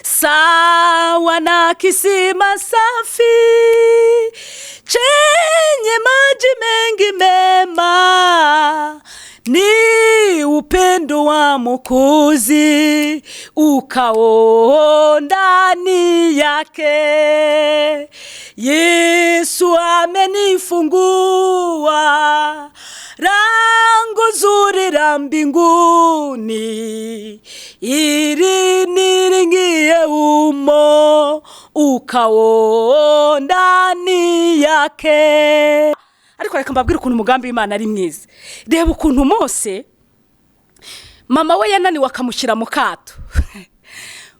Sawa na kisima safi chenye maji mengi mema, ni upendo wa Mwokozi ukao ndani yake. Yesu amenifungua lango zuri la mbinguni, ili niingie humo ukao ndani yake. Ariko reka mbabwire ukuntu umugambi w'Imana ari mwiza. Reba ukuntu Mose mama we yananiwe akamushyira mu kato,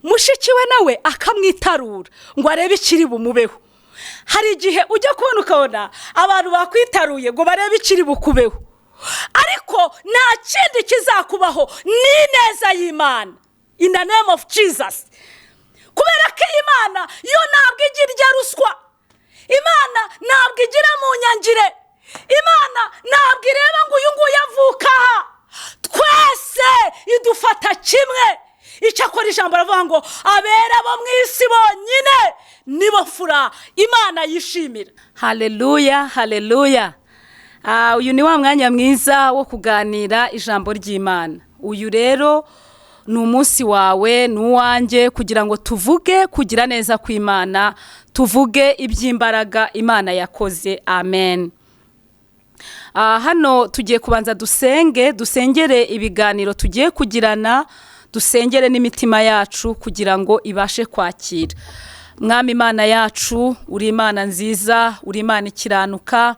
mushiki we nawe akamwitarura ngo arebe ikiri bumubeho. Hari igihe ujya kubona ukabona abantu bakwitaruye ngo barebe ikiri bukubeho, ariko nta kindi kizakubaho ni ineza y'Imana. In the name of Jesus. Kubera ko iyi Mana yo ntabwo ijya irya ruswa, Imana ntabwo igira mu nyangire, Imana ntabwo ireba ngo uyu nguyu avuka aha, twese idufata kimwe. Icyakora ijambo aravuga ngo abera bo mu isi bonyine nibo fura Imana yishimira. Haleluya, haleluya. Uyu ni wa mwanya mwiza wo kuganira ijambo ry'Imana. Uyu rero ni umunsi wawe ni uwanjye kugira ngo tuvuge kugira neza kw'Imana, tuvuge iby'imbaraga Imana yakoze. Amen. Hano tugiye kubanza dusenge, dusengere ibiganiro tugiye kugirana, dusengere n'imitima yacu kugira ngo ibashe kwakira. Mwami Imana yacu, uri Imana nziza, uri Imana ikiranuka,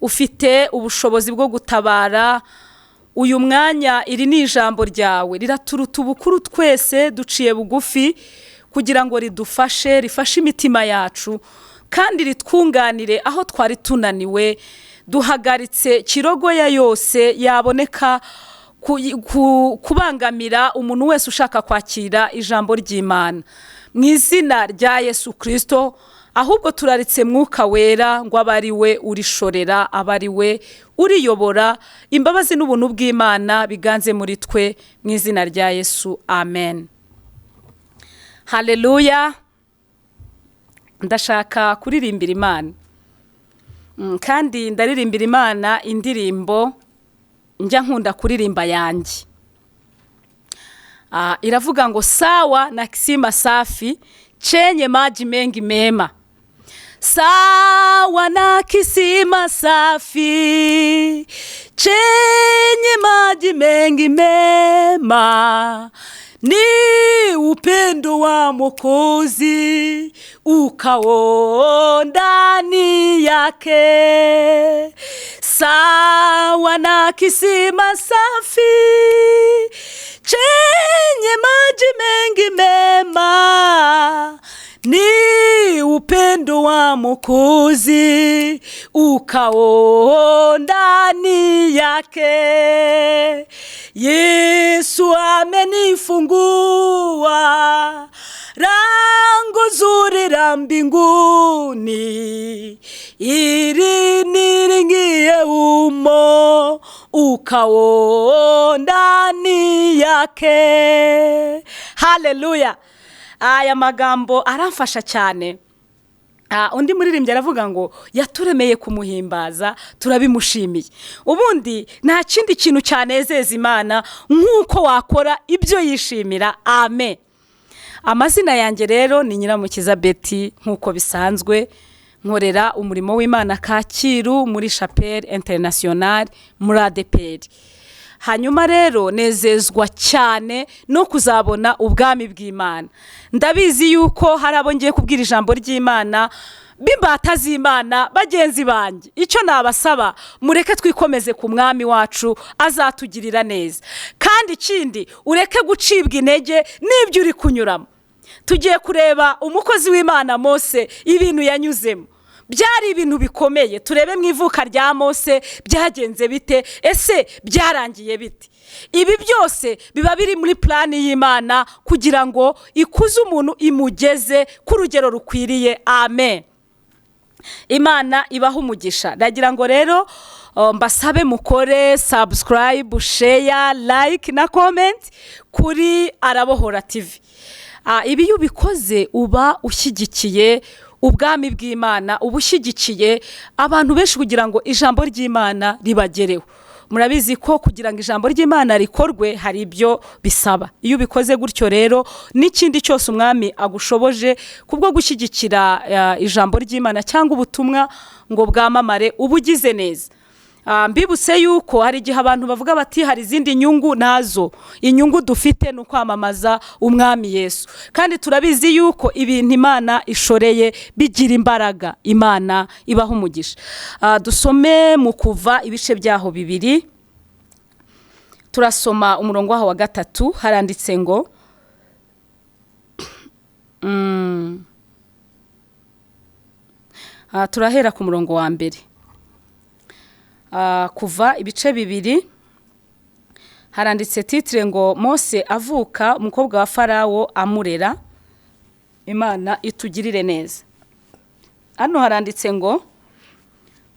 ufite ubushobozi bwo gutabara. Uyu mwanya iri ni ijambo ryawe, riraturuta ubukuru twese duciye bugufi kugira ngo ridufashe, rifashe imitima yacu kandi ritwunganire aho twari tunaniwe. Duhagaritse kirogoya yose yaboneka kubangamira umuntu wese ushaka kwakira ijambo ry'Imana mu izina rya Yesu Kristo. Ahubwo turaritse Mwuka Wera ngo abe ari we urishorera, abe ari we uriyobora. Imbabazi n'ubuntu bw'Imana biganze muri twe mu izina rya Yesu, amen. Haleluya. Ndashaka kuririmbira Imana, kandi ndaririmbira Imana indirimbo njya nkunda kuririmba yanjye. Iravuga ngo sawa na kisima safi chenye maji mengi mema, sawa na kisima safi chenye maji mengi mema, ni upendo wa Mwokozi ukao ndani yake. Sawa na kisima safi chenye maji mengi mema, ni upendo wa Mwokozi ukao ndani yake. Yesu amenifungua lango zuri la mbinguni, ili niingie humo ukao ndani yake. Haleluya. Aya magambo aramfasha cyane. Undi muririmbyi aravuga ngo yaturemeye kumuhimbaza, turabimushimiye. Ubundi nta kindi kintu cyanezeza Imana nk'uko wakora ibyo yishimira. Amen. Amazina yanjye rero ni Nyiramukiza Betty, nk'uko bisanzwe nkorera umurimo w'Imana Kacyiru muri Chapelle Internationale muri ADEPR. Hanyuma rero nezezwa cyane no kuzabona ubwami bw'Imana. Ndabizi yuko hari abo ngiye kubwira ijambo ry'Imana b'imbata z'Imana bagenzi banjye. Icyo nabasaba, mureke twikomeze ku mwami wacu, azatugirira neza. Kandi ikindi, ureke gucibwa intege n'ibyo uri kunyuramo. Tugiye kureba umukozi w'Imana Mose ibintu yanyuzemo. Byari ibintu bikomeye. Turebe mu ivuka rya Mose byagenze bite, ese byarangiye bite. Ibi byose biba biri muri plani y'Imana kugira ngo ikuze umuntu imugeze ku rugero rukwiriye. Amen. Imana ibaha umugisha. Ndagira ngo rero mbasabe mukore subscribe, share, like na comment kuri Arabohora TV. Ibi iyo ubikoze uba ushyigikiye ubwami bw'Imana, uba ushyigikiye abantu benshi kugira ngo ijambo ry'Imana ribagereho. Murabizi ko kugira ngo ijambo ry'Imana rikorwe hari ibyo bisaba. Iyo ubikoze gutyo rero n'ikindi cyose umwami agushoboje kubwo gushyigikira ijambo ry'Imana cyangwa ubutumwa ngo bwamamare, uba ugize neza. Mbibutse yuko hari igihe abantu bavuga bati hari izindi nyungu, nazo inyungu dufite ni ukwamamaza umwami Yesu, kandi turabizi yuko ibintu Imana ishoreye bigira imbaraga. Imana ibaha umugisha. Dusome mu Kuva ibice byaho 2, turasoma umurongo waho wa 3. Haranditse ngo turahera ku murongo wa 1. Kuva ibice 2 haranditse titre ngo Mose avuka, umukobwa wa Farawo amurera. Imana itugirire neza. Hano haranditse ngo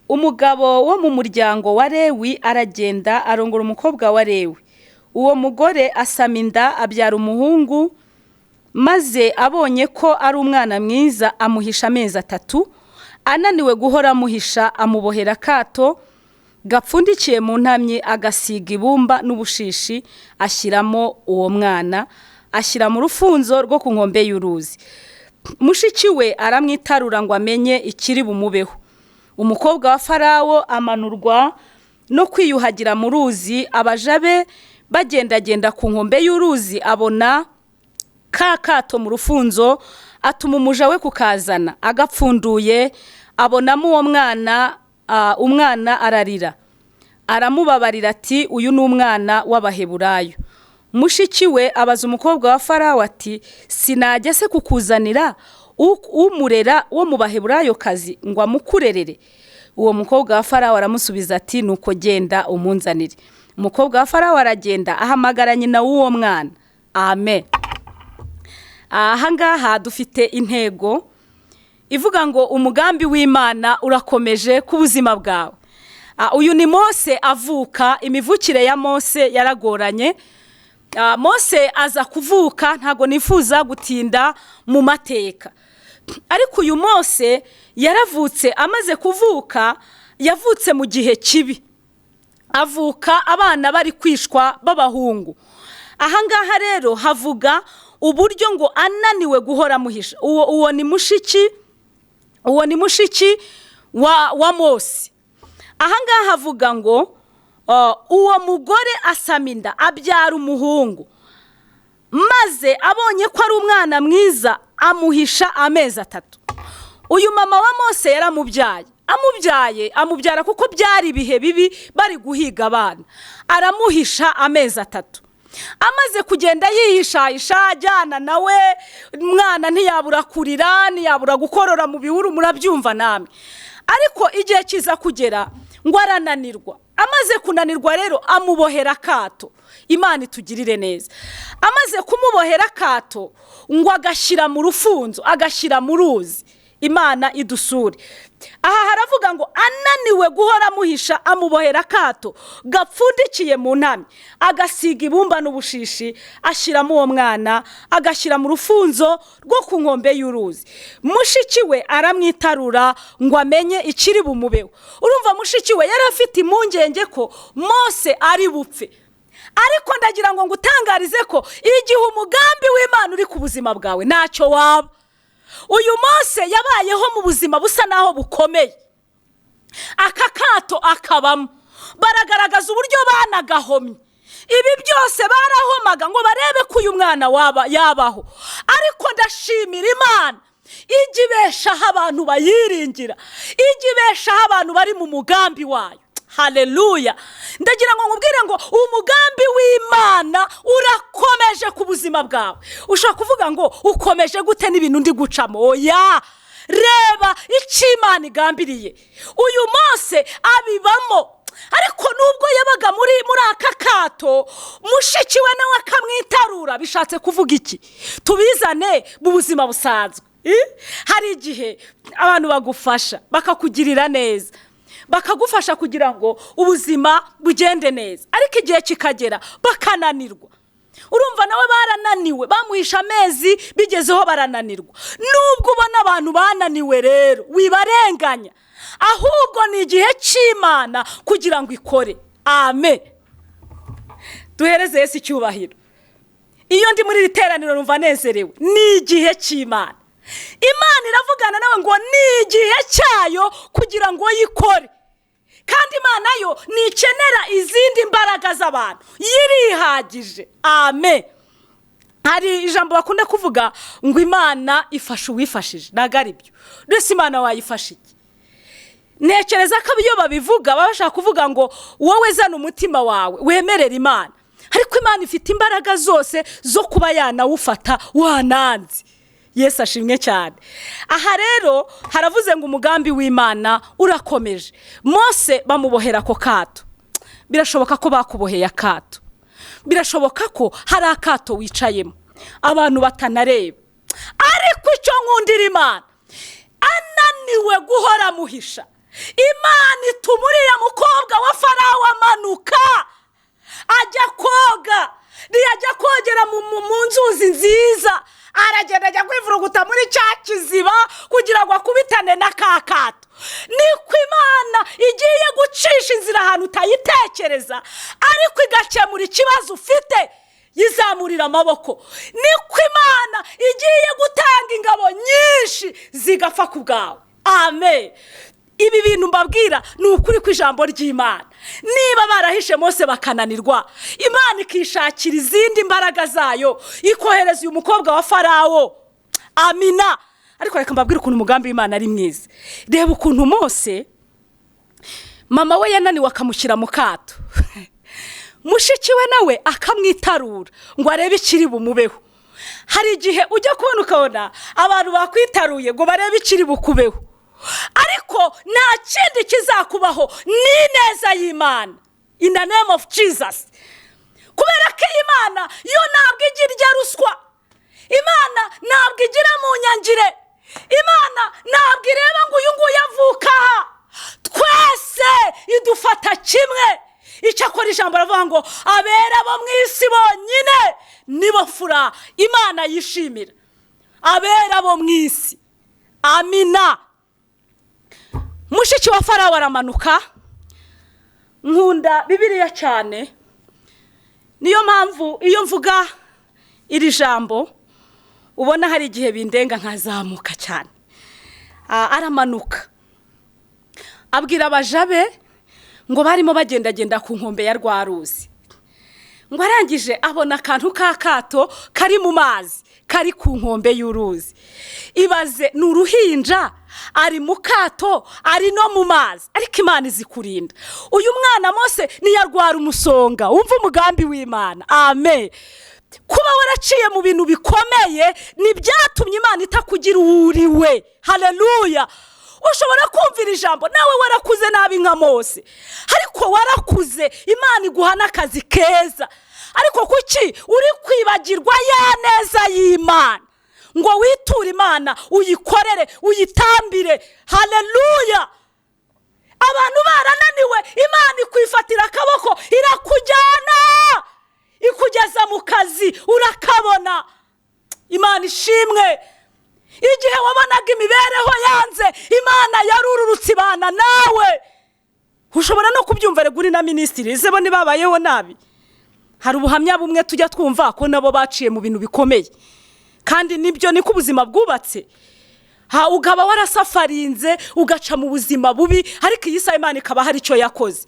umugabo wo mu muryango wa Lewi aragenda arongora umukobwa wa Lewi. Uwo mugore asama inda abyara umuhungu, maze abonye ko ari umwana mwiza amuhisha amezi 3. Ananiwe guhora amuhisha, amubohera akato gapfundikiye mu ntamyi, agasiga ibumba n'ubushishi, ashyiramo uwo mwana, ashyira mu rufunzo rwo ku nkombe y'uruzi. Mushiki we aramwitarura ngo amenye ikiri bumubeho. Umukobwa wa Farawo amanurwa no kwiyuhagira mu ruzi, abaja be bagendagenda ku nkombe y'uruzi, abona ka kato mu rufunzo, atuma umuja we kukazana. Agapfunduye abonamo uwo mwana, umwana ararira. Aramubabarira ati uyu ni umwana w'Abaheburayo. Mushiki we abaza umukobwa wa Farawo ati sinajya se kukuzanira umurera wo mu Baheburayo kazi ngo amukurerere? Uwo mukobwa wa Farawo aramusubiza ati nuko genda umunzanire. Umukobwa wa Farawo aragenda ahamagara nyina w'uwo mwana. Amen. Aha ngaha dufite intego ivuga ngo umugambi w'Imana urakomeje ku buzima bwawe. Uyu ni Mose avuka. Imivukire ya Mose yaragoranye. Mose aza kuvuka, ntago nifuza gutinda mu mateka, ariko uyu Mose yaravutse. Amaze kuvuka, yavutse mu gihe kibi, avuka abana bari kwishwa b'abahungu. Aha ngaha rero havuga uburyo ngo ananiwe guhora amuhisha. Uwo ni mushiki, uwo ni mushiki wa Mose. Aha ngaha havuga ngo uwo mugore asama inda abyara umuhungu, maze abonye ko ari umwana mwiza amuhisha amezi 3. Uyu mama wa Mose yaramubyaye, amubyara kuko byari ibihe bibi, bari guhiga abana. Aramuhisha amezi 3. Amaze kugenda yihishahisha ajyana nawe, umwana ntiyabura kurira, ntiyabura gukorora mu bihuru, murabyumva namwe. Ariko igihe kiza kugera ngo arananirwa. Amaze kunanirwa rero amubohera akato. Imana itugirire neza. Amaze kumubohera akato ngo agashyira mu rufunzo, agashyira mu ruzi. Imana idusure. Aha haravuga ngo ananiwe guhora amuhisha, amubohera akato gapfundikiye mu ntamyi, agasiga ibumba n'ubushishi, ashyiramo uwo mwana, agashyira mu rufunzo rwo ku nkombe y'uruzi. Mushiki we aramwitarura ngo amenye ikiri bumubeho. Urumva mushiki we yari afite impungenge ko Mose ari bupfe. Ariko ndagira ngo ngutangarize ko igihe umugambi w'Imana uri ku buzima bwawe ntacyo waba. Uyu Mose yabayeho mu buzima busa naho bukomeye, aka kato akabamo. Baragaragaza uburyo banagahomye, ibi byose barahomaga ngo barebe ko uyu mwana yabaho. Ariko ndashimira Imana ijya ibeshaho abantu bayiringira, ijya ibeshaho abantu bari mu mugambi wayo. Haleluya. Ndagira ngo nkubwire ngo umugambi w'Imana urakomeje ku buzima bwawe. Ushobora kuvuga ngo ukomeje gute n'ibintu ndi gucamo? Oya, reba icyo Imana igambiriye. Uyu Mose abibamo, ariko nubwo yabaga muri aka kato, mushiki we nawe akamwitarura. Bishatse kuvuga iki? Tubizane mu buzima busanzwe. Hari igihe abantu bagufasha bakakugirira neza, bakagufasha kugira ngo ubuzima bugende neza, ariko igihe kikagera bakananirwa. Urumva nawe barananiwe, bamuhisha amezi bigezeho barananirwa. Nubwo ubona abantu bananiwe rero wibarenganya, ahubwo ni igihe cy'Imana kugira ngo ikore. Amen. Duhereze Yesu icyubahiro. Iyo ndi muri iri teraniro numva nezerewe. Ni igihe cy'Imana. Imana iravugana nawe ngo ni igihe cyayo kugira ngo yikore. Kandi Imana yo ntikenera izindi mbaraga z'abantu, yirihagije. Amen. Hari ijambo bakunda kuvuga ngo Imana ifasha uwifashije. Ntabwo ari byo. Mbese Imana wayifasha iki? Ntekereza ko iyo babivuga baba bashaka kuvuga ngo wowe zana umutima wawe wemerere Imana. Ariko Imana ifite imbaraga zose zo kuba yanawufata wananze. Yesu ashimwe cyane. Aha rero haravuze ngo umugambi w'Imana urakomeje. Mose bamubohera ako kato. Birashoboka ko bakuboheye akato. Birashoboka ko hari akato wicayemo abantu batanareba. Ariko icyo nkundira Imana, ananiwe guhora amuhisha, Imana ituma uriya mukobwa wa Farawo amanuka ajya koga. Ntiyajya kogera mu nzuzi nziza, aragenda ajya kwivuruguta muri cya kiziba kugira ngo akubitane na ka kato. Niko Imana igiye gucisha inzira ahantu utayitekereza, ariko igakemura ikibazo ufite, yizamurira amaboko. Niko Imana igiye gutanga ingabo nyinshi zigapfa ku bwawe. Amen. Ibi bintu mbabwira ni ukuri kw'ijambo ry'Imana. Niba barahishe Mose bakananirwa, Imana ikishakira izindi mbaraga zayo, ikohereza uyu mukobwa wa Farawo. Amina. Ariko reka mbabwire ukuntu umugambi w'Imana ari mwiza. Reba ukuntu Mose mama we yananiwe akamushyira mu kato, mushiki we nawe akamwitarura ngo arebe ikiri bumubeho. Hari igihe ujya kubona ukabona abantu bakwitaruye ngo barebe ikiri bukubeho, ariko nta kindi kizakubaho ni ineza y'Imana. In the name of Jesus. Kubera ko iyi Mana yo ntabwo igira irya ruswa, Imana ntabwo igira mu nyangire, Imana ntabwo ireba ngo uyu nguyu avuka aha. Twese idufata kimwe. Icyakora ijambo ravuga ngo abera bo mu isi bonyine nibo fura Imana yishimira. Abera bo mu isi. Amina. Mushiki wa Farawo aramanuka. Nkunda Bibiliya cyane, niyo mpamvu iyo mvuga iri jambo ubona hari igihe bindenga nkazamuka cyane. Aramanuka abwira abaja be ngo barimo bagendagenda ku nkombe ya rwa ruzi, ngo arangije abona akantu k'akato kari mu mazi kari ku nkombe y'uruzi. Ibaze, ni uruhinja ari mu kato, ari no mu mazi, ariko Imana izi kurinda. Uyu mwana Mose ntiyarwara umusonga. Wumva umugambi w'Imana. Amen. Kuba waraciye mu bintu bikomeye ntibyatumye Imana itakugira uwo uri we. Haleluya. Ushobora kumvira ijambo nawe warakuze nabi nka Mose, ariko warakuze Imana iguha n'akazi keza. Ariko kuki uri kwibagirwa ya neza y'Imana ngo witure Imana, uyikorere, uyitambire? Haleluya. Abantu barananiwe, Imana ikwifatira akaboko irakujyana, ikugeza mu kazi urakabona. Imana ishimwe. Igihe wabonaga imibereho yanze, Imana yarururutse ibana nawe. Ushobora no kubyumva rega uri na minisitiri, ese bo ntibabayeho nabi? Hari ubuhamya bumwe tujya twumva ko nabo baciye mu bintu bikomeye, kandi nibyo niko ubuzima bwubatse. Ukaba warasafarinze ugaca mu buzima bubi, ariko iyi saha Imana ikaba hari icyo yakoze.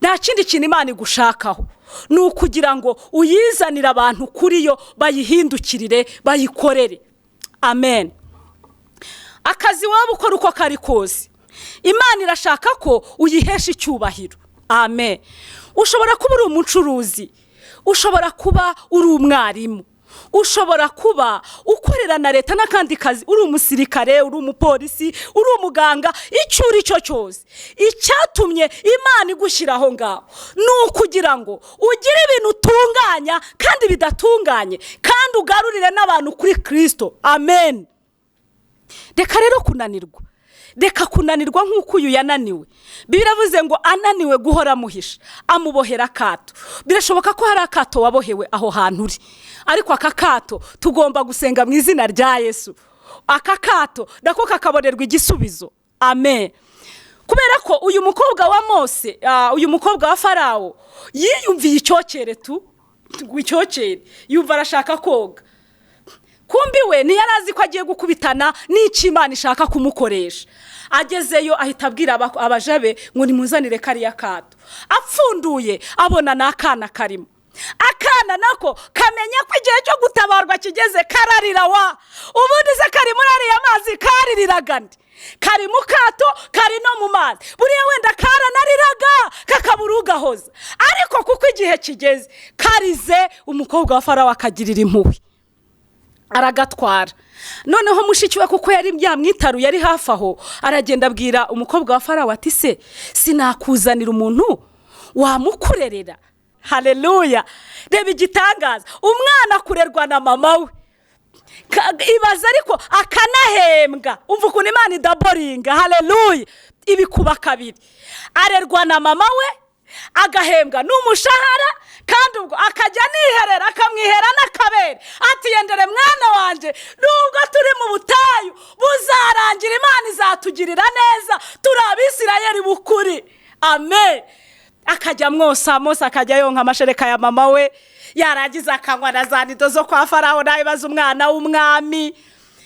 Nta kindi kintu Imana igushakaho, ni ukugira ngo uyizanire abantu kuri yo, bayihindukirire, bayikorere. Amen. Akazi waba ukora uko kari kose, Imana irashaka ko uyihesha icyubahiro. Amen. Ushobora kuba uri umucuruzi, ushobora kuba uri umwarimu, ushobora kuba ukorera na leta n'akandi kazi, uri umusirikare, uri umupolisi, uri umuganga, icyo uri cyo cyose. Icyatumye Imana igushyira aho ngaho ni ukugira ngo ugire ibintu utunganya kandi bidatunganye, kandi ugarurire n'abantu kuri Kristo. Amen. Reka rero kunanirwa, Reka kunanirwa nk'uko uyu yananiwe. Biravuze ngo ananiwe guhora amuhisha, amubohera akato. Birashoboka ko hari akato wabohewe aho hantu uri, ariko aka kato tugomba gusenga mu izina rya Yesu, aka kato nako kakabonerwa igisubizo. Amen. Kubera ko uyu mukobwa wa Mose, uyu mukobwa wa Farawo yiyumviye icyokere tu, icyokere yumva arashaka koga. Kumbi we ntiyari azi ko agiye gukubitana n'icyo Imana ishaka kumukoresha. Agezeyo ahita abwira abaja be ngo nimuzanire kariya kato. Apfunduye abona ni akana karimo. Akana nako kamenya ko igihe cyo gutabarwa kigeze, kararira wa. Ubundi se kari muri ariya mazi kaririraga nde? Kari mu kato, kari no mu mazi. Buriya wenda karanariraga kakabura ugahoza, ariko kuko igihe kigeze karize, umukobwa wa Farawo akagirira impuhwe aragatwara. Noneho mushiki we, kuko yari yamwitaruye ari hafi aho, aragenda abwira umukobwa wa Farawo ati se sinakuzanira umuntu wamukurerera? Haleluya! Reba igitangaza, umwana akurerwa na mama we, ibaza ariko akanahembwa. Umva ukuntu Imana idaboringa. Haleluya! Ibikuba kabiri, arerwa na mama we agahembwa n'umushahara, kandi ubwo akajya aniherera, akamwihera n'akabere, ati yendere mwana wanjye, nubwo turi mu butayu buzarangira, Imana izatugirira neza, turi Abisirayeli b'ukuri. Amen. Akajya amwosa, Mose akajya yonka amashereka ya mama we, yarangiza akanywa na za nido zo kwa Farawo, nawe umwana w'umwami,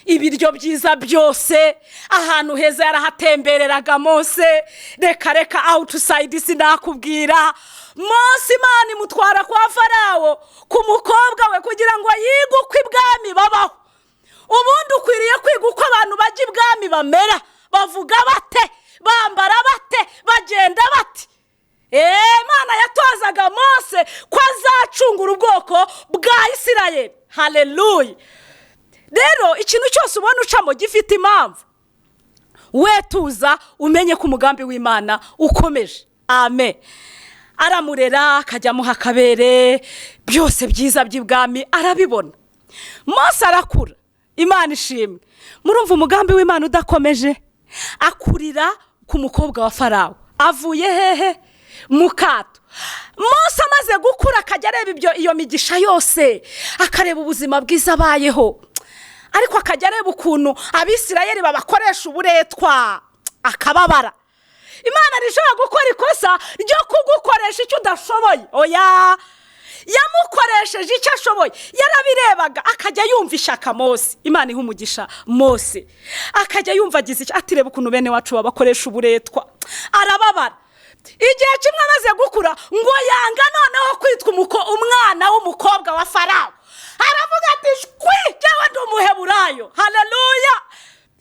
ibiryo byiza byose, ahantu heza yarahatembereraga Mose. Reka reka outside sinakubwira. Mose Imana imutwara kwa Farawo ku mukobwa we kugira ngo yige uko ibwami babaho. Ubundi ukwiriye kwiga uko abantu bajya ibwami bamera, bavuga bate, bambara bate, bagenda bate. Imana yatozaga Mose ko azacungura ubwoko bwa Isirayeli. Haleluya! Rero ikintu cyose ubona ucamo gifite impamvu. We tuza umenye ko umugambi w'Imana ukomeje. Amen. Aramurera, akajya amuha akabere, byose byiza by'ibwami arabibona. Mose arakura, Imana ishimwe. Murumva umugambi w'Imana udakomeje? Akurira ku mukobwa wa Farawo. Avuye hehe? Mu kato. Mose amaze gukura akajya areba ibyo, iyo migisha yose, akareba ubuzima bwiza abayeho, ariko akajya areba ukuntu Abisirayeli babakoresha uburetwa, akababara. Imana ntishobora gukora ikosa ryo kugukoresha icyo udashoboye. Oya, yamukoresheje icyo ashoboye. Yarabirebaga akajya yumva ishyaka Mose. Imana iha umugisha Mose, akajya yumva agize icyo ati reba ukuntu bene wacu babakoresha uburetwa, arababara. Igihe kimwe amaze gukura ngo yanga noneho kwitwa umwana w'umukobwa wa Farawo, aravuga ati shwi, jyewe ndi Umuheburayo. Haleluya!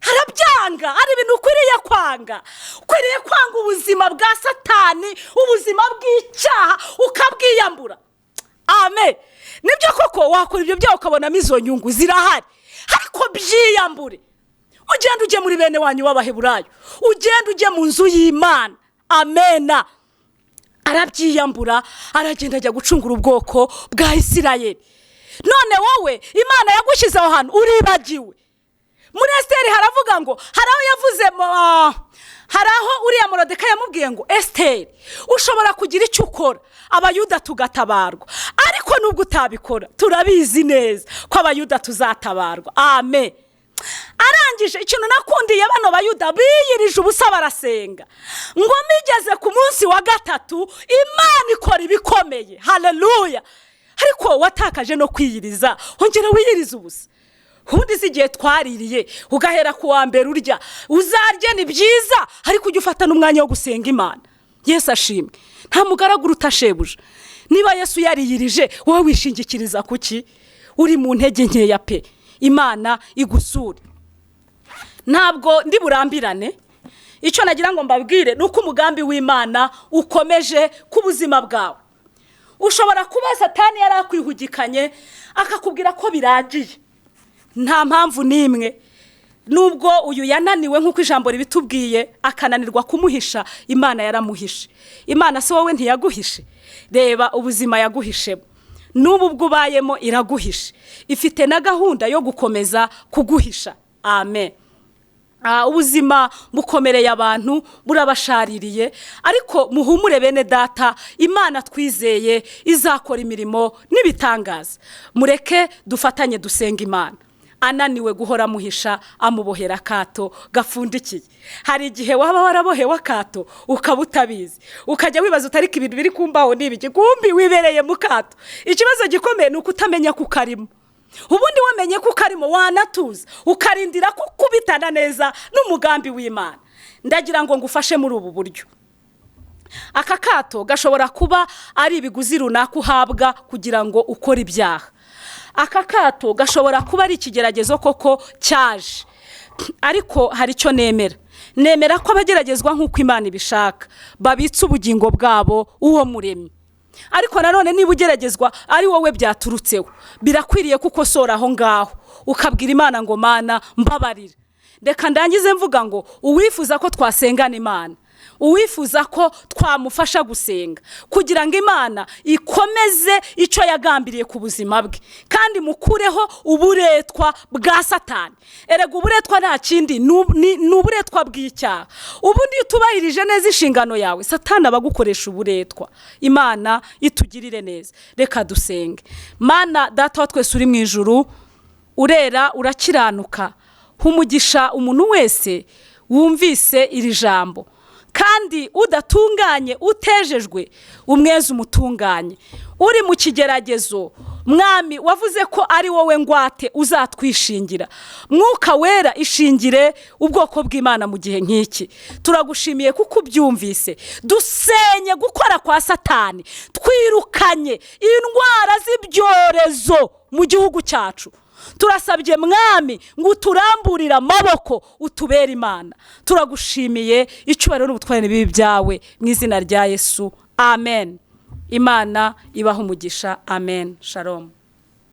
Arabyanga. Ari ibintu ukwiriye kwanga. Ukwiriye kwanga ubuzima bwa Satani, ubuzima bw'icyaha, ukabwiyambura. Amen. Nibyo koko wakora ibyo byaha ukabonamo izo nyungu zirahari, ariko byiyambure, ugende ujye muri bene wanyu w'Abaheburayo, ugende ujye mu nzu y'Imana. Amena. Arabyiyambura, aragenda ajya gucungura ubwoko bwa Isirayeli. None wowe Imana yagushyize aho hantu uribagiwe. Muri Esiteri haravuga ngo hari aho yavuze, hari aho uriya Morodekayi yamubwiye ngo Esiteri ushobora kugira icyo ukora Abayuda tugatabarwa, ariko nubwo utabikora turabizi neza ko Abayuda tuzatabarwa. Amen. Arangije ikintu nakundiye bano Bayuda, biyirije ubusa barasenga, ngo migeze ku munsi wa gatatu Imana ikora ibikomeye. Haleluya! Ariko watakaje no kwiyiriza, ongera wiyirize ubusa. Ubundi si igihe twaririye ugahera ku wa mbere urya, uzarye ni byiza, ariko ujye ufata n'umwanya wo gusenga Imana. Yesu ashimwe. Nta mugaragu utashebuja. Niba Yesu yariyirije, wowe wishingikiriza kuki? Uri mu ntege nkeya pe. Imana igusure. Ntabwo ndi burambirane. Icyo nagira ngo mbabwire ni uko umugambi w'Imana ukomeje ku buzima bwawe. Ushobora kuba Satani yari akwihugikanye akakubwira ko birangiye, nta mpamvu n'imwe. Nubwo uyu yananiwe nk'uko ijambo ribitubwiye, akananirwa kumuhisha, Imana yaramuhishe. Imana se wowe ntiyaguhishe? Reba ubuzima yaguhishemo, n'ubu ubwo ubayemo iraguhishe, ifite na gahunda yo gukomeza kuguhisha. Amen. Ubuzima bukomereye abantu, burabashaririye, ariko muhumure bene data, Imana twizeye izakora imirimo n'ibitangaza. Mureke dufatanye dusenga Imana. Ananiwe guhora amuhisha, amubohera akato gapfundikiye. Hari igihe waba warabohewe akato ukaba utabizi, ukajya wibaza utariko ibintu biri kumbaho ni ibiki, kumbi wibereye mu kato. Ikibazo gikomeye ni uko utamenya ko ukarimo. Ubundi wamenye ko ukarimo wanatuza, ukarindira ko ukubitana neza n'umugambi w'Imana. Ndagira ngo ngufashe muri ubu buryo. Aka kato gashobora kuba ari ibiguzi runaka uhabwa kugira ngo ukore ibyaha. Aka kato gashobora kuba ari ikigeragezo koko cyaje, ariko hari icyo nemera. Nemera ko abageragezwa nk'uko Imana ibishaka babitse ubugingo bwabo uwo muremyi. Ariko nanone niba ugeragezwa ari wowe byaturutseho, birakwiriye ko ukosora aho ngaho, ukabwira Imana ngo Mana mbabarira. Reka ndangize mvuga ngo uwifuza ko twasengana Imana, uwifuza ko twamufasha gusenga kugira ngo Imana ikomeze icyo yagambiriye ku buzima bwe, kandi mukureho uburetwa bwa Satani. Erega uburetwa nta kindi, ni uburetwa bw'icyaha. Ubundi iyo utubahirije neza inshingano yawe, Satani aba agukoresha uburetwa. Imana itugirire neza. Reka dusenge. Mana data wa twese uri mu ijuru, urera, urakiranuka, humugisha umuntu wese wumvise iri jambo, kandi udatunganye utejejwe umweze umutunganye. Uri mu kigeragezo, Mwami wavuze ko ari wowe ngwate uzatwishingira. Mwuka wera ishingire ubwoko bw'Imana mu gihe nk'iki. Turagushimiye kuko ubyumvise. Dusenye gukora kwa Satani, twirukanye indwara z'ibyorezo mu gihugu cyacu. Turasabye Mwami ngo uturamburire amaboko, utubere Imana. Turagushimiye, icyubahiro n'ubutware n'ibibi byawe, mu izina rya Yesu, amen. Imana ibahe umugisha, amen. Shalom.